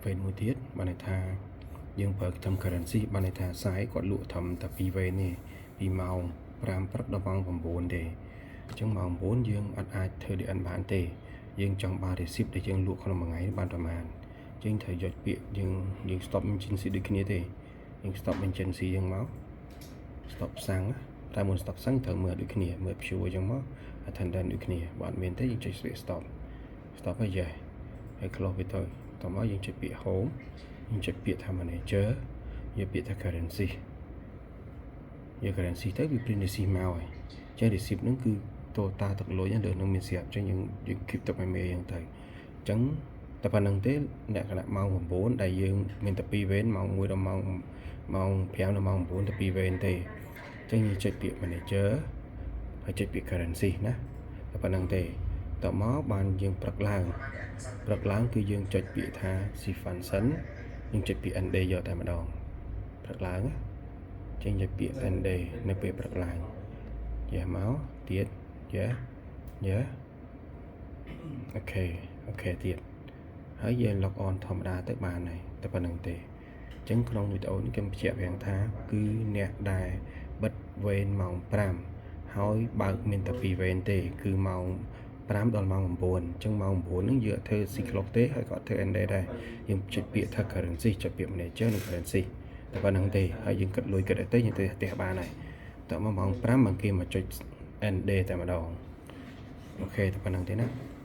វេនមួយទៀតបានន័យថាយើងប្រើត្រឹម currency បានន័យថាខ្សែគាត់លក់ត្រឹមតែ2វេនទេពីម៉ោង5ព្រឹកដល់ម៉ោង9ទេ។អញ្ចឹងម៉ោង9យើងអត់អាចធ្វើ DN បានទេ។យើងចង់បាន receipt ដែលយើងលក់ក្នុងមួយថ្ងៃបានប្រហែលយើងត្រូវយកពាក្យយើងយើង stop emergency ដូចគ្នាទេ។យើង stop emergency យើងមក stop សាំងតែមុន stop សាំងត្រូវមើលដូចគ្នាមើល pure អញ្ចឹងមក attendant ដូចគ្នា។បើអត់មានទេយើងចុច stop stop ហើយ yes ហើយ close វាទៅ។តមកយើងចុចពាក្យ home យើងចុចពាក្យថា manager យកពាក្យថា currency យក currency ទៅវា print receipt មកហើយអញ្ចឹង receipt ហ្នឹងគឺ total ទឹកលុយហ្នឹងលើនឹងមានស្រាប់។អញ្ចឹងយើងយើង keep ទុកឲ្យមេអញ្ចឹងទៅ។អញ្ចឹងតែប៉ុណ្្នឹងទេអ្នកគណៈម៉ោង9ដែលយើងមានតែ2វេនម៉ោង1ដល់ម៉ោងម៉ោង5ដល់ម៉ោង9តែ2វេនទេ។អញ្ចឹងយើងចុចពាក្យ manager ហើយចុចពាក្យ currency ណាតែប៉ុណ្្នឹងទេ។តមកបានយើងព្រឹកឡើងព្រឹកឡើងគឺយើងចុចពាក្យថា shift function យើងចុចពាក្យ ND យកតែម្ដងព្រឹកឡើងចេញចុចពាក្យ ND នៅពេលព្រឹកឡើងយ៉ាមកទៀតយ៉ាយ៉ា OK OK ទៀតហើយយើង log on ធម្មតាទៅបានហើយតែប៉ុណ្្នឹងទេអញ្ចឹងក្នុងវីដេអូនេះខ្ញុំបញ្ជាក់វាងថាគឺអ្នកដែលបិទវេនម៉ោង5ហើយបើកមានតែ2វេនទេគឺម៉ោង5ដល់ម៉ោង9អញ្ចឹងម៉ោង9ហ្នឹងយើងអត់ធ្វើ shift clock ទេហើយក៏អត់ធ្វើ end ដែរយើងចុចពាក្យថា currency ចុចពាក្យ manager និង currency តែប៉ុណ្្នឹងទេហើយយើងគិតលុយគិតអីទៅយើងទៅផ្ទះបានហើយតើមកម៉ោង5មកគេមកចុច end តែម្ដង។ OK តែប៉ុណ្្នឹងទេណា។